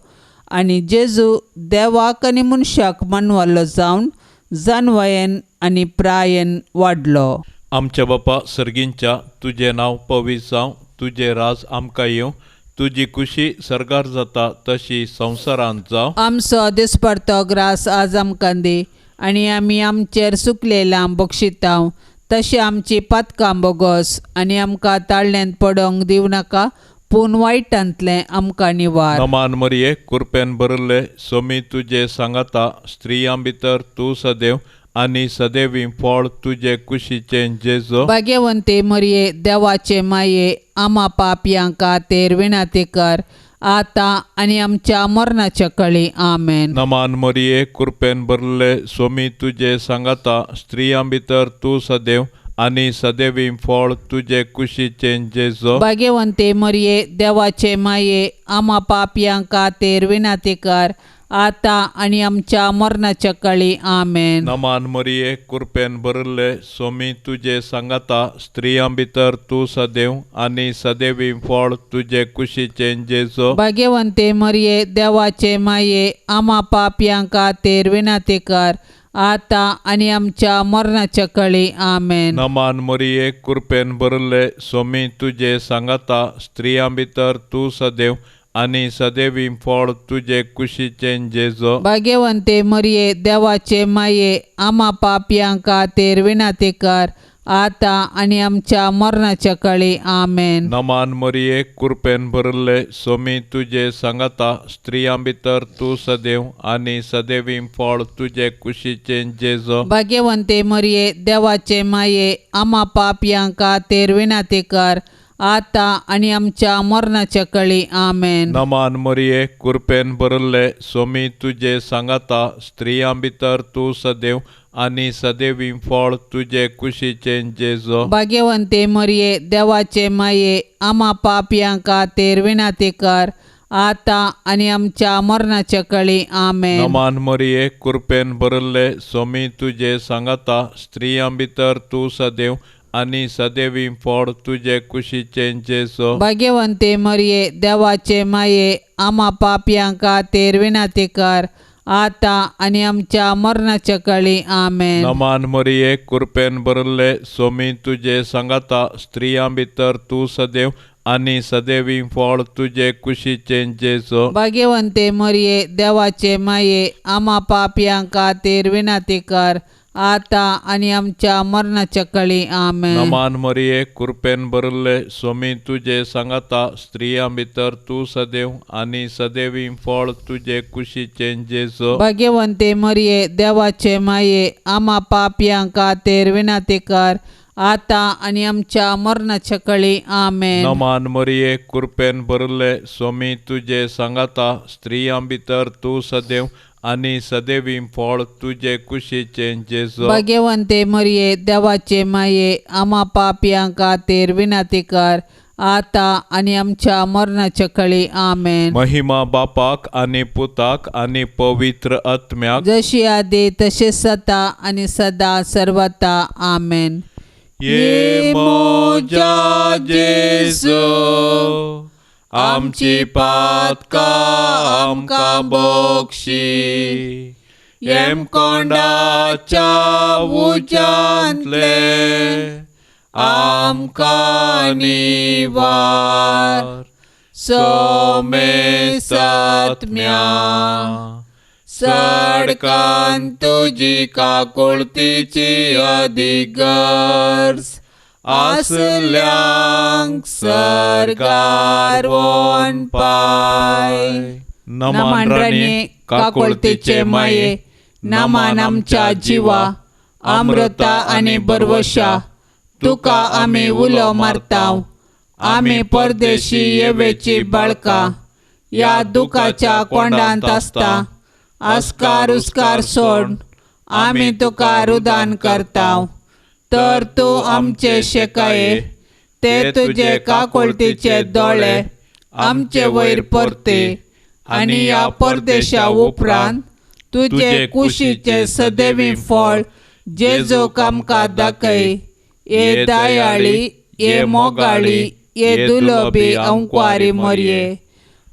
आनी जेजू देवाक आनी मनशाक मानवल्लो जावन जानवायेन आनी प्रायेन वाडलो. आमच्या बापा सर्गींच्या, तुजें नांव पवित्र जावं, तुजें राज आमकां येवं, तुजी खुशी सर्गार जाता तशी संवसारांत जावं. आमचो दिसपडतो ग्रास आज आमकां दी आनी आमी आमचेर सुकलेलां बक्षितांव तशें आमची पातकां बोगस आनी आमकां ताळ्यांत पडोंक दिवं नाका, पूण वायटांतलें आमकां निवार. नमान मरिये, कुरपेन भरिल्ले, सोमी तुजे सांगाता, स्त्रियां भितर तूं सदैव आनी सदैवी फळ तुजे कुशीचें जेजो. भाग्यवंते मरिये, देवाचे माये, आमा पापयां खातीर विनंती कर आतां आनी आमच्या मरणाच्या कळी. आमेन. नमान मरिये, कुरपेन भरिल्ले, सोमी तुजे सांगाता, स्त्रियां भितर तूं सदैव आनी सदैवी फळ तुजे कुशीचें जेजो. भाग्यवंते मरिये, देवाचे माये, आमा पापयां खातीर विनंती कर आतां आनी आमच्या मरणाच्या कळी. आमेन. नमान मरिये, कुरपेन भरिल्ले, सोमी तुजे सांगाता, स्त्रियां भितर तूं सदैव आनी सदैवी फळ तुजे कुशीचें जेजो. भाग्यवंते मरिये, देवाचे माये, आमा पापयां खातीर विनंती कर आतां आनी आमच्या मरणाच्या कळी. आमेन. नमान मरिये, कुरपेन भरिल्ले, सोमी तुजे सांगाता, स्त्रियां भितर तूं सदैव आनी सदैवी फळ तुजे कुशीचें जेजो. भाग्यवंते मरिये, देवाचे माये, आमा पापयां खातीर विनंती कर आतां आनी आमच्या मरणाच्या कळी. आमेन. नमान मरिये, कुरपेन भरिल्ले, सोमी तुजे सांगाता, स्त्रियां भितर तूं सदैव आनी सदैवी फळ तुजे कुशीचें जेजो. भाग्यवंते मरिये, देवाचे माये, आमा पापयां खातीर विनंती कर आतां आनी आमच्या मरणाच्या कळी. आमेन. नमान मरिये, कुरपेन भरिल्ले, सोमी तुजे सांगाता, स्त्रियां भितर तूं सदैव आनी सदैवी फळ तुजे कुशीचें जेजो. भाग्यवंते मरिये, देवाचे माये, आमा पापयां खातीर विनंती कर आतां आनी आमच्या मरणाच्या कळी. आमेन. नमान मरिये, कुरपेन भरिल्ले, सोमी तुजे सांगाता, स्त्रियां भितर तूं सदैव आनी सदैवी फळ तुजे कुशीचें जेजो. भाग्यवंते मरिये, देवाचे माये, आमा पापयां खातीर विनंती कर आतां आनी आमच्या मरणाच्या कळी. आमेन. नमान मरिये, कुरपेन भरिल्ले, सोमी तुजे सांगाता, स्त्रियां भितर तूं सदैव आनी सदैवी फळ तुजे कुशीचें जेजो. भाग्यवंते मरिये, देवाचे माये, आमा पापयां खातीर विनंती कर आतां आनी आमच्या मरणाच्या कळी. आमेन. नमान मरिये, कुरपेन भरिल्ले, सोमी तुजे सांगाता, स्त्रियां भितर तूं सदैव आनी सदैवी फळ तुजे कुशीचें जेजो. भाग्यवंते मरिये, देवाचे माये, आमा पापयां खातीर विनंती कर आतां आनी आमच्या मरणाच्या कळी. आमेन. नमान मरिये, कुरपेन भरिल्ले, सोमी तुजे सांगाता, स्त्रियां भितर तूं सदैव आनी सदैवी फळ तुजे कुशीचें जेजो. भाग्यवंते मरिये, देवाचे माये, आमा पापयां खातीर विनंती कर आतां आनी आमच्या मरणाच्या कळी. आमेन. महिमा बापाक आनी पुताक आनी पवित्र आत्म्याक, जशी आदी तशें सदा आनी सदा सर्वता. आमेन. ये म्हज्या जेजू, आमची पातकां आमकां बक्षी, येमकोंडाच्या उज्यांतले आमकां निवार. सोमे सात्म्या सडकान तुजी काकुळतीची अधिगर्ज आसल्यांक सर्गार वोन पाय. नमान राणये, काकुळतीचे माये, नमान आमच्या जिवा, अमृता आनी बरवशा, तुका आमी उलो मारताव. आमी परदेशी येवेची बाळकां, ह्या दुखाच्या कोंडांत आसता. आस्कार उस्कार सोड आमी तुका रुदान करताव. तर तूं आमचे शेकाये, ते तुजे काकुळतीचे दोळे आमचे वयर परते आनी ह्या परदेशा उपरांत तुजे कुशीचें सदैवी फळ जेजूक आमकां दाखय. ये दयाळी, ये मोगाळी, ये दुलोबी अंकवारी मोरये,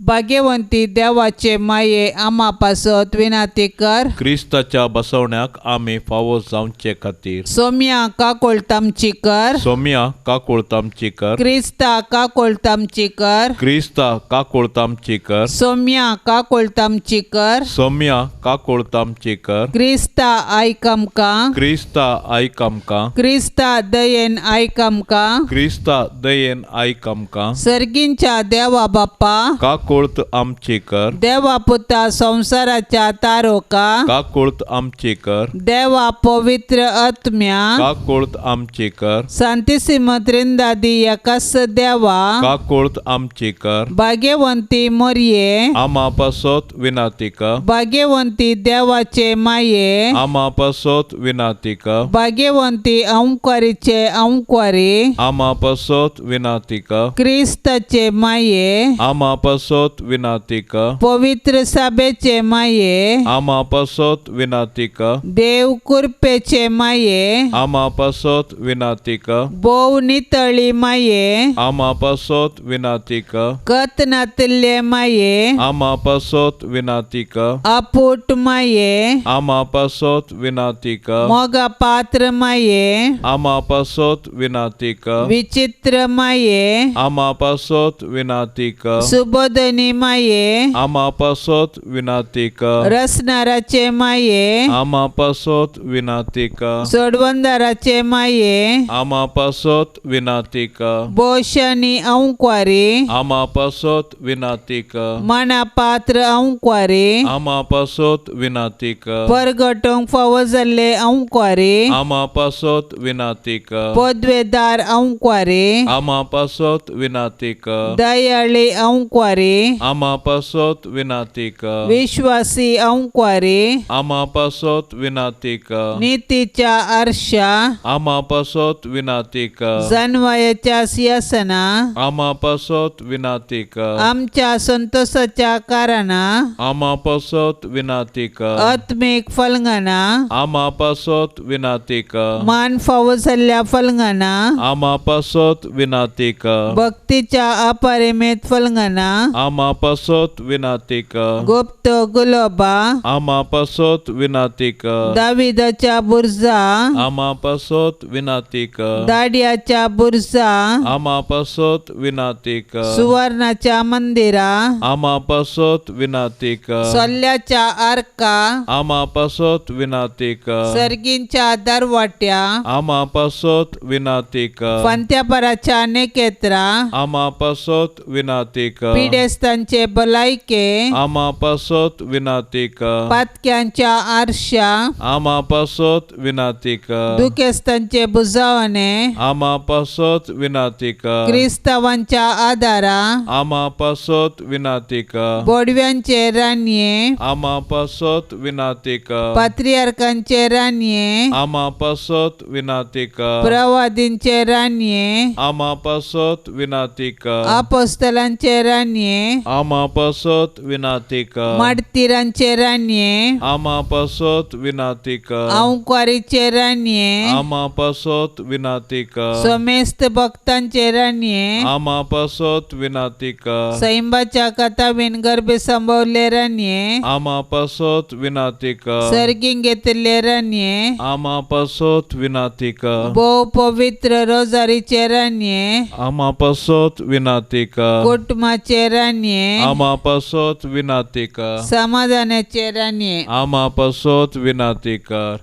भाग्यवंती देवाचे माये आमा पासत विनाती कर. क्रिस्ताच्या बसवण्याक आमी फावो जावचे खातीर. सोम्या काकोळतामची कर. सोम्या काकोळतामची कर. क्रिस्ता काकोळतामची कर. क्रिस्ता काकोळतामची कर. सोम्या काकोळतामची कर. सोम्या काकोळतामची कर. क्रिस्ता आयक आमकां. क्रिस्ता आयक आमकां. क्रिस्ता दयेन आयक आमकां. क्रिस्ता दयेन आयक आमकां. सर्गींच्या देवा बाप्पा काकोळत आमची कर. देवा पुता संवसाराच्या तारोका काकोळत आमची कर. देवा पवित्र आत्म्या काकोळत आमची कर. सांतिसिम त्रिंदादी एकाच देवा काकोळत आमची कर. भाग्यवंती मोरये आमा पासत विनाती कर. भाग्यवंती देवाचे माये आमा पासत विनाती कर. भाग्यवंती अंकवारीचे अंकवारी आमा पासत विनाती कर. क्रिस्ताचे माये आमा पासत विनाती कर. पवित्र सभेचे माये आमा पासत विनाती कर. देव कृपेचे माये आमा पासत विनाती कर. भोव नितळी माये आमा पासत विनाती कर. कत नातिल्ले माये आमा पासत विनाती कर. आपूट माये आमा पासत विनाती कर. मोगा पात्र माये आमा पासत विनाती कर. विचित्र माये आमा पासत विनाती कर. सुबोधनी माये आमा पासत विनाती कर. रसनाराचे माये आमा पासत विनाती कर. सोडवंदाराचे माये आमा पासत विनाती कर. बोशानी अंकवारी आमा पासत विनाती कर. मना पात्र अंकवारी आमा पासत विनाती कर. परगटोंक फावो जाल्ले अंकवारी आमा पासत विनाती कर. पदवेदार अंकवारी आमा पासत विनाती कर. दयाळी अंकवारी आमा पासत विनाती कर. विश्वासी अंकवारी आमा पासत विनाती कर. नीतीच्या आरशा आमा पासत विनाती कर. जनवायाच्या सिंहासना आमा पासत विनाती कर. आमच्या संतोषाच्या कारणा आमा पासत विनाती कर. आत्मिक फलंगना आमा पासत विनाती कर. मान फावो जाल्ल्या फलंगना आमा पासत विनाती कर. भक्तीच्या अपरिमेत फलंगना आमा पासत विनाती कर. गुप्त गुलोबा आमा पासत विनाती कर. दाविदाच्या बुर्जा आमा पासत विनाती कर. दाडियाच्या बुर्जा आमा पासत विनाती कर. सुवर्णाच्या मंदिरा आमा पासत विनाती कर. सोल्ल्याच्या आर्का आमा पासत विनाती कर. सर्गींच्या दरवाट्या आमा पासत विनाती कर. फांत्यापराच्या नेकेत्रा आमा पासत विनाती कर. पिडेस्तांचे भलायके आमा पासत विनाती कर. पातक्यांच्या आरशा आमा पासत विनाती कर. दुखेस्तांचे बुजावणे आमा पासत विनाती कर. क्रिस्तावांच्या आदारा आमा पासत विनाती कर. बोडव्यांचे रानये आमा पासत विनाती कर. पात्रियार्कांचे रानये आमा पासत विनाती कर. प्रवादींचे रानये आमा पासत विनाती कर. अपोस्तलांचे रानये आमा पासत विनाती कर. मार्तीरांचे रानये आमा पासत विनाती कर. अंकवारीचे रानये आमा पासत विनाती कर. समेस्त भक्तांचे रानये आमा पासत विनाती कर. सैंबाच्या कथावीन गर्भे संभवले रानये आमा पासत विनाती कर. सर्गीं घेतिल्ले रानये आमा पासत विनाती कर. भोव पवित्र रोजारीचे रानये आमा पासत विनाती कर. कुटुंबाचे रानये आमा पासत विनाती कर. समाधानाचे रानये आमा पासत विनाती कर.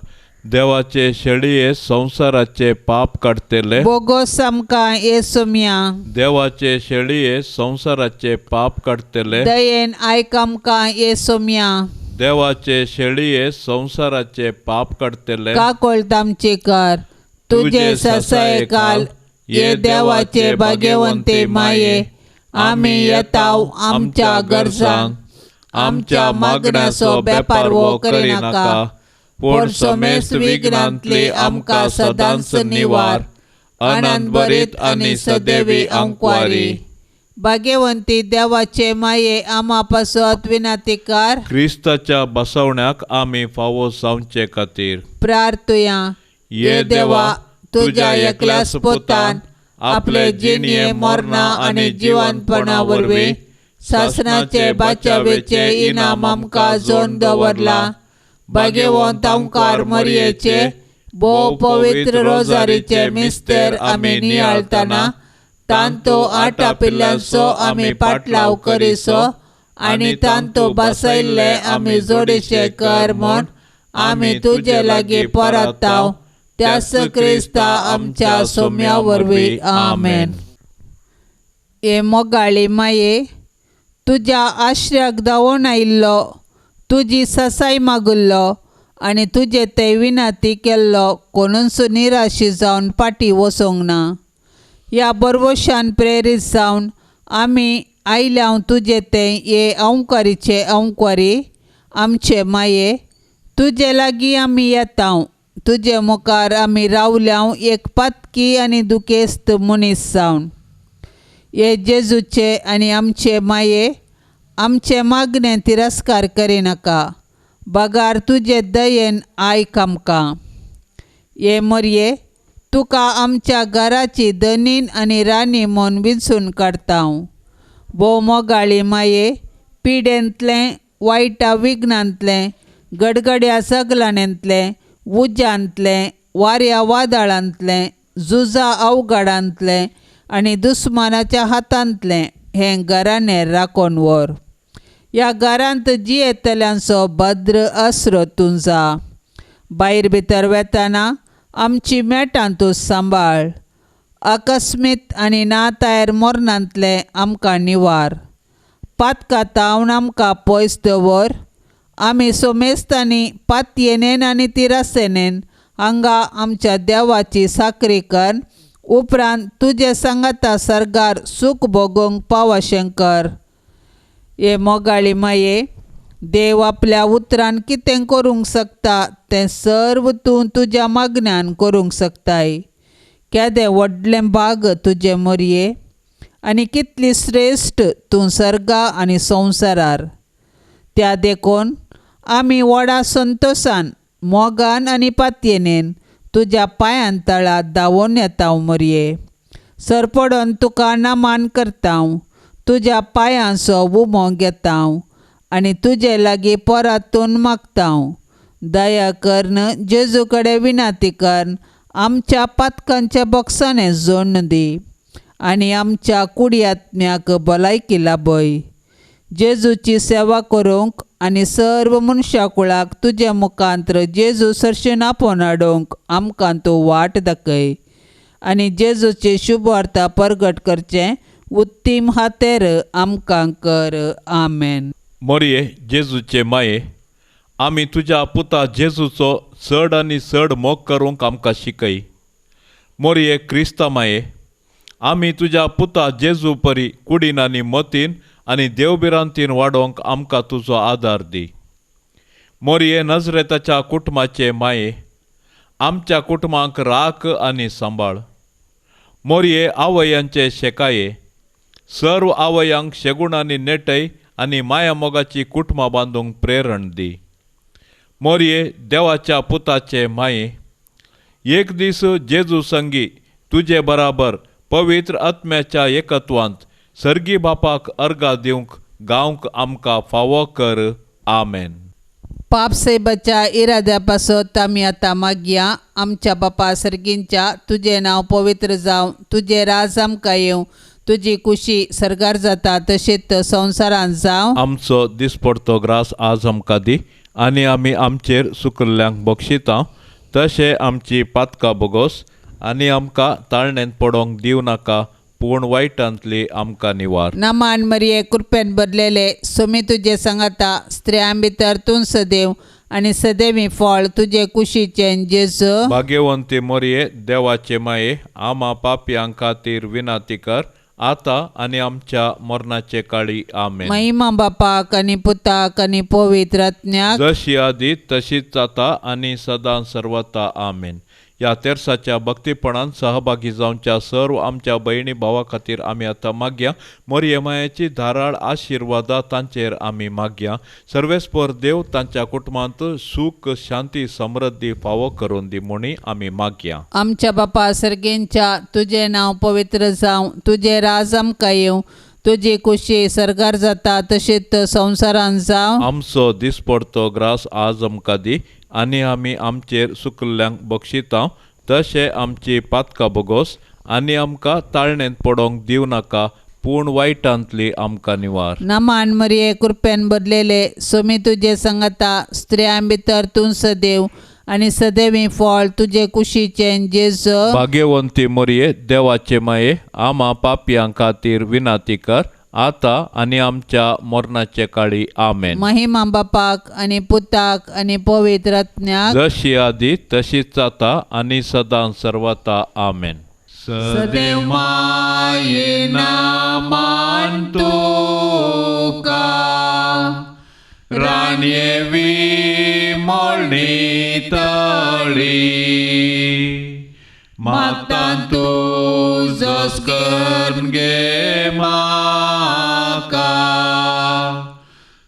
देवाचे शेळये संवसाराचे पाप काडटले बोगोस आमकां येसुम्या. देवाचे शेळये संवसाराचे पाप काडटले दयेन आयक आमकां येसुम्या. देवाचे शेळये संवसाराचे पाप काडटले काकोळत आमची कर. तुजे ससायकाल ये देवाचे भाग्यवंते माये आमी येताव आमच्या गरजांक आमच्या मागण्याचो बेपारवो करिनाका पूण समेस्त विघ्नांतली आमकां सदांच निवार. आनंद भरीत आनी सदैवी अंकवारी. भाग्यवंती देवाचे माये आमा पासत विनातीकार. क्रिस्ताच्या बसवण्याक आमी फावो जावचे खातीर प्रार्थुया. ये देवा, तुज्या एकल्याच पुतान आपले जिणये मरणा आनी जिवनपणा वरवीं सासणाचे बाचावेचे इनाम आमकां जोडून दवरला. भाग्यवंत आमकार मरयेचे भोव पवित्र रोजारीचे मिस्तेर आमी नियाळतना तांतो आटापिल्ल्यांचो आमी पाटलाव करिसो आनी तांतो बसयल्ले आमी जोडीशे कर म्हूण आमी तुजे लागीं परताव त्यास क्रिस्ता आमच्या सोम्या वरवीं. आमेन. हे मोगाळी माये, तुज्या आश्र्याक धांवून आयिल्लो, तुजी ससाय मागिल्लो आनी तुजे ते विनंती केल्लो कोणूच निराशी जावन फाटीं वचूंक ना. ह्या बरवशान प्रेरीत जावन आमी आयल्या तुजे ते हे अंकारीचे अंकारी आमचे माये, तुजे लागीं आमी येता. तुजे मुखार आमी रावल्या एक पातकी आनी दुखेस्त मनीस जावन. हे जेजूचे आनी आमचे माये, आमचे मागणें तिरस्कार करिनाका, बगार तुजे दयेन आयक आमकां. हे मरये, तुका आमच्या घराची धनीन आनी राणी म्हूण विंचून काडटा. भोव मोगाळी माये, पिडेंतलें, वायटा विघ्नांतलें, गडगड्या सगलांतलें, उज्यांतलें, वाऱ्या वादळांतलें, झुजा अवघडांतलें आनी दुस्मानाच्या हातांतलें हें घराणें राखून व्हर. ह्या घरांत जियेतल्यांचो भद्र आसरो तूं जा. भायर भितर वेतना आमची मेटां तूं सांबाळ. अकस्मीत आनी नातायर मरणांतलें आमकां निवार. पातकां तावन आमकां पयस दवर. आमी सोमेस्तांनी पातयेनेन आनी तिरासेनेन हांगा आमच्या देवाची साकरी कर उपरांत तुजे सांगाता सर्गार सूख भोगोवंक पावशें कर. हे मोगाळी माये, देव आपल्या उतरान कितें करूंक शकता तें सर्व तूं तुज्या मागण्यान करूंक शकताय. केदें व्हडलें भाग तुजें मोरये आनी कितली श्रेश्ठ तूं सर्गा आनी संवसारार. त्या देखून आमी व्हडा संतोशान, मोगान आनी पातयेनेन तुज्या पांयां तळा धांवून येता मोरये. सरपडून तुका नमान करता, तुज्या पांयांचो उमो घेता आनी तुजे लागीं परतून मागता. दया करून जेजू कडेन विनंती कर आमच्या पातकांच्या बॉक्सांनी जोडून दी आनी आमच्या कुडी आत्म्याक भलायकी लाभय. जेजूची सेवा करूंक आनी सर्व मनशा कुळाक तुजे मुखांत्र जेजू सरशीन आपोवन हाडूंक आमकां तूं वाट दाखय आनी जेजूची शुभवार्ता परगट करचें उत्तीम हातेर आमकां कर. आमेन. मोरये जेजूचे माये, आमी तुज्या पुता जेजूचो चड आनी चड मोग करूंक आमकां शिकय. मोरये क्रिस्ता माये, आमी तुज्या पुता जेजू परी कुडीन आनी मतीन आनी देवभिरांतीन वाडोवंक आमकां तुजो आदार दी. मोरये नजरेताच्या कुटुंबाचे माये, आमच्या कुटुंबांक राख आनी सांबाळ. मोरये आवयांचे शेकाये, सर्व आवयांक शेगुण आनी नेटय आनी माया मोगाची कुटुंबां बांदूंक प्रेरण दी. मोरये देवाच्या पुताचे माये, एक दीस जेजू संगी तुजे बराबर पवित्र आत्म्याच्या एकत्वांत सर्गी बापाक अर्गा दिवंक गावंक आमकां फावो कर. आमेन. पाप सेबाच्या इराद्या पासत आमी आतां मागया. आमच्या बापा सर्गींच्या, तुजें नांव पवित्र जावं, तुजें राज आमकां येवं, तुजी कुशी सर्गार जाता तशीच संवसारांत जावं. आमचो दिसपडतो ग्रास आज आमकां दी आनी आमी आमचेर सुकल्ल्यांक बक्षिता तशें आमची पातकां बोगोस आनी आमकां ताळणेंत पडोवंक दिवं नाका, पूण वायटांतली आमकां निवार. नमान मरिये, कृपेन भरलेले, सुमी तुजे सांगाता, स्त्रियां भितर तूं सदैव आनी सदैवी फळ तुजे कुशीचें जेजू. भाग्यवंती मोरये, देवाचे माये, आमा पापयां खातीर विनंती कर आतां आनी आमच्या मरणाचे काळी. आमेन. महिमा बापाक आनी पुताक आनी पवित्र आत्म्याक, जशी आदी तशीच जाता आनी सदां सर्वता. आमेन. ह्या तेर्साच्या भक्तीपणान सहभागी जावच्या सर्व आमच्या भयणी भावा खातीर आमी आतां मागया. मोरये मायेची धाराळ आशिर्वादा तांचेर आमी मागया. सर्वेस्पर देव तांच्या कुटुंबांत सूख शांती समृद्धी फावो करून दी म्हणी आमी मागया. आमच्या बापा सर्गेंच्या, तुजें नांव पवित्र जावं, तुजें राज आमकां येवं, तुजी खुशी सरकार जाता तशीच संवसारान जावं. आमचो दिसपडतो ग्रास आज आमकां दी आनी आमी आमचेर सुकल्ल्यांक बक्षिता तशें आमची पातकां बोगोस आनी आमकां ताळणेंत पडोंक दिवं नाका, पूण वायटांतली आमकां निवार. नमान मरिये, कृपेन बदलेले, सोमी तुजे संगता, स्त्रियां भितर तूं सदैव आनी सदैवी फळ तुजे कुशीचें जेजू. भाग्यवंती मरिये, देवाचे माये, आमा पापयां खातीर विनाती कर आतां आनी आमच्या मरणाचे काळी. आमेन. महिमा बापाक आनी पुताक आनी पवित्र आत्म्याक, जशी आदी तशीच जाता आनी सदां सर्वता. आमेन. सदैव माये नामान तुका, राणये विमळणी तळी, मागतां तुजोच करून गे म्हाका,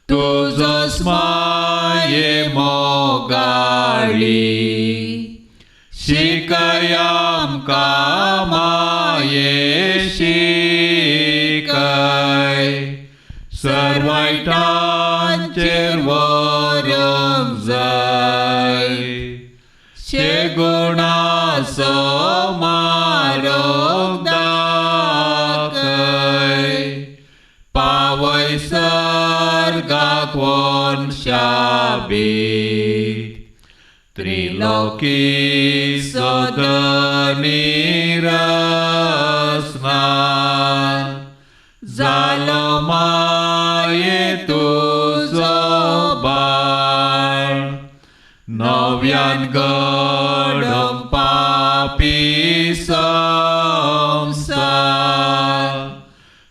तुजोच माये मोगाळी, शिकय आमकां माये शिकय, सर्वायटांचेर व्हरूंक जाय, शेगुणाचो मारोग दाखय, पावय सर्गाक वनशाबीत, त्रिलोकी सदनी रसनान, जालो माये तुजो बाळ, नव्यान घडोवंक पापी संवसार,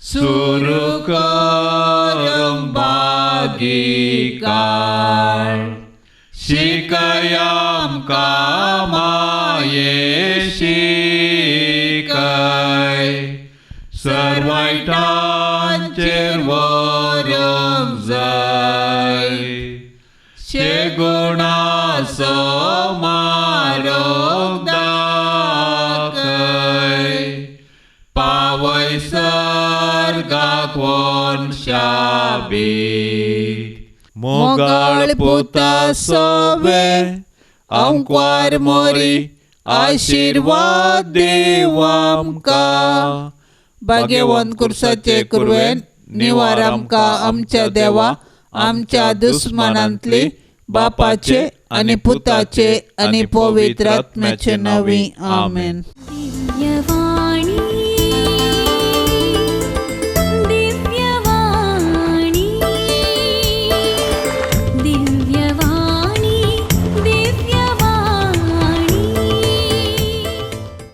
सुरू करूंक बागी काळ, शिकय आमकां माये शिकय, सर्वायटांचेर व्हरूंक जाय, शेगुणाचो मारोग दाखय, पावय सर्गाक वनशाबीत. मोगाळ पुता सोवे, आंकवार मोरी, आशिर्वाद देव आमकां. भाग्यवंत कुर्साचे कुरवेन निवार आमकां आमच्या देवा, आमच्या दुस्मानांतली, बापाचे आनी पुताचे आनी पवित्र आत्म्याचे नांवी. आमेन. दिव्यवाणी.